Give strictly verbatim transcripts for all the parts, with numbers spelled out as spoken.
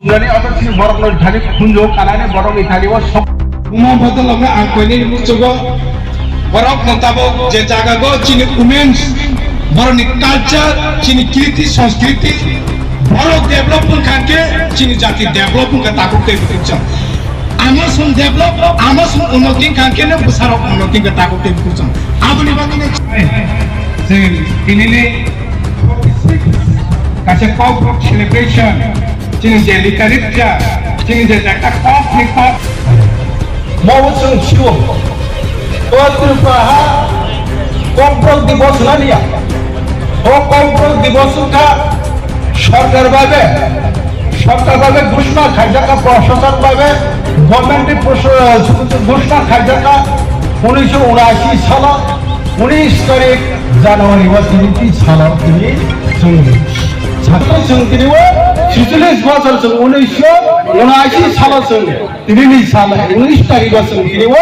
Jani oto chini borok no thani khunjo kanani borok ni thani o sok. Uma bodol omo ang koini muchugo borok no tabuk je jaga go chini women's borok ni culture chini kriti sanskriti borok develop wngkha khe chini jati develop wngkha tabuk tei bwtwk chwng. Ama song develop, ama song unnoti wngkha khe no bwsarok unnoti wngkha tabuk tei bwtwk chwng. Aboni bagwi no chwng tinini forty six kaisa Kokborok celebration. Chini je literature, chini je jakta kok ni kok. Mo chwng sio. O Tripura ha Kokborok Divos hwnani ya. O Kokborok Divos wngkha sorkar babe, sorkar babe ghoshona khaijak kha, proshasok babe, government ni pros-, ghoshona khaijak kha, unisho unashi salo, unis tarik January o tini ti salo tini chwng. Chakri chwng tini o, chichlis bosor chwng unisho unashi salo chwng. Tini ni sal unis tarik o chwng tini o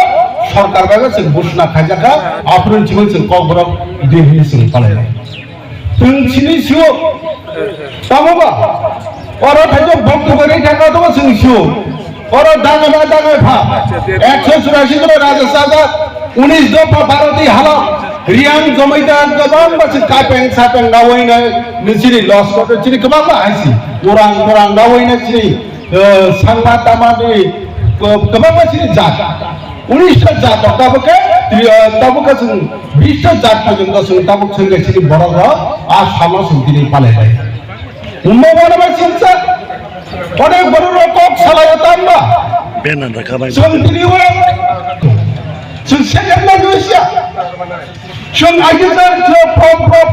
sorkar bai chwng ghoshona khaijak kha, aphuru chwng chwng Kokborok Divos hwnwi chwng palai lai. Chwng chini sio, tamo ba? Oro thaijak bokto bai thangkha to chwng sio. Oro dangma dangma pha. Ekso churashi jora Rajya Sabha, unis dopha Bharati halok, Riyang Jomaita kwbangma se kapeng sapeng nawi na nini chini loss kotor chini kwbangma haisi. Orang orang nawi na chini, eh, sangma tama ni, eh, kwbangma chini jat. Unis ta jat tabuk ke, eh, tabuk ke chwng bis ta jat porjonto chwng tabuk chwng chini borok rok a salno chwng tini palai lai. Umma wana bai chwngsa. Onek borok rok kok salai tamba. Benan rakha bai. Chwng tini o. Chwng second language ya. Chwng agijak chwng pop pop.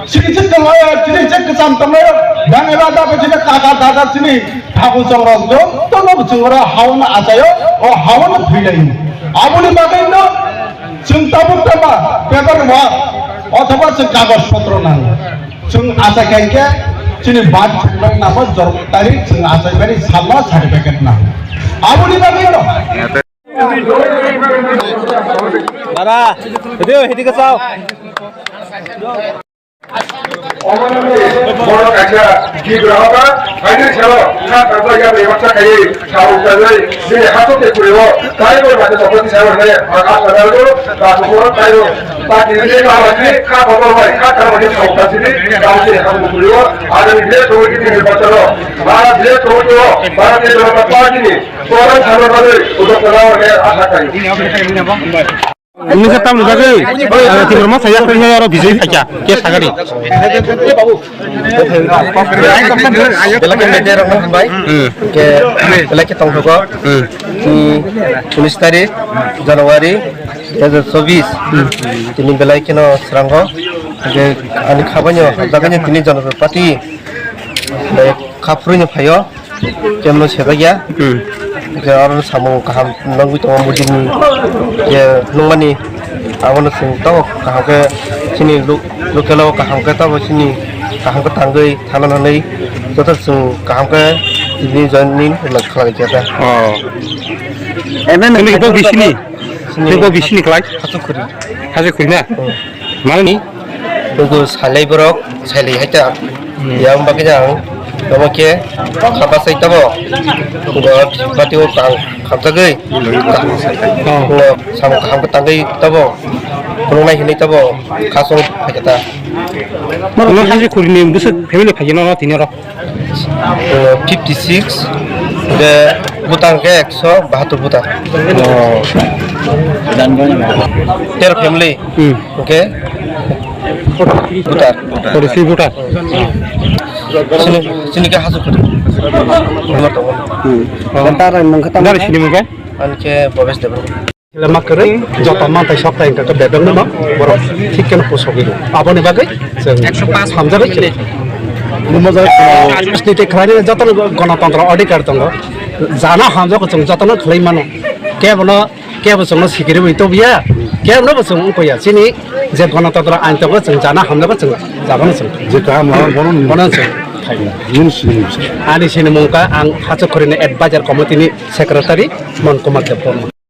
Chini chwng tong ayo, chini chwng kwcham tong ayo. Bang eba da chini kaka dada chini thabu chong rok do. Tono chwng ora hauna achayo. O hauna thwi lai. Aboni bagwi no chwng tabuk tamba paper wa. Othoba chwng kagoj potro nang. Chwng achai khaikhe chini birth certificate nangma, jorom tarik chwng achai mani salma certificate nang. Aboni bagwi no. Dada, video hiti ka sao. Borok kaisa gift rahoka, haini salo kha kha ya bai baksa kai. Sabo kajai, bini hato te kureo, taibo mate tokoti sabo ne, maka padalgo, taibo, taibo, tati ne ka mati, kha kotor bai, kha kha mati sabo kasi ni, tati hato kureo, ada ni bile tokoti ni batalo, bara bile tokoti o, bara te jora ta party ni, koran sabo kajai, udo kala ne, aha kai. Nini khe tamni bagwi, ah, Tipra Motha yakarwi aro bijoi phaikha, khe sagani. Belai khe media rok hambai. Hmm. Khe belai khe tongthogo. Hmm. Tini unis tarik January dui hajar chobis. Hmm. Tini belai kheno srango. Khe ani khabaino hamjakgani tini Janata Party. Belai kha phurwino phaio. Kemno sejakya. Hmm. Je aro samung kaham nangwi tongo mujungni je nungmani abono chwng tongo kaham khe chini lo-, local o kaham khe tamo chini kaham khe tangwi thana nanwi joto chwng kaham khe tini joining khlai khe ta. Oh. Ebe nini bo bisini? Chini bo bisini khlai? Hachu khuri. Hachu khuri na? Hmm. Mani? Nugo salai borok, salai hai ta. Hmm. Yang bagwi jang, omo khe, khaba sai tabo. Nugo bati o kang, khamjagwi. Oh. Nugo sam kaham khe tangwi tabo. Khulungnai hinwi tabo. Khasong phai khe ta. Nugo haji khuri ni bwswk family phai no tini oro? Fifty six, de butang ke ekso bahatur butang. Oh. Tero family. Hmm. Okay. Butar. Forty three butar. Sini, sini ke hasil kiri. Nomor tahu. Hmm. Dari sini mungkin? Dari sini mungkin? Anke Bobes Debro. Lama kwrwi joto mantai soktai wngkha khe bebak no borok thik kheno pusogwi rw. Aboni bagwi chwng hamjagwi chwng. Rajniti khlainani jotono gonotontro adhikar tongo. Jana hamjagwi chwng jotono khlai mano. Kebono, kebo chwngno sikirwi tobya, kebono bo chwng wngkhoya. Chini je gonotontro ain tongo, chwng jana hamjagwi chwng jagano chwng. Je kaham lama bono ni. Bono chwng. Ani sinimung kha ang Hachukkhuri ni advisor committee ni secretary Mon Kumar Debbarma.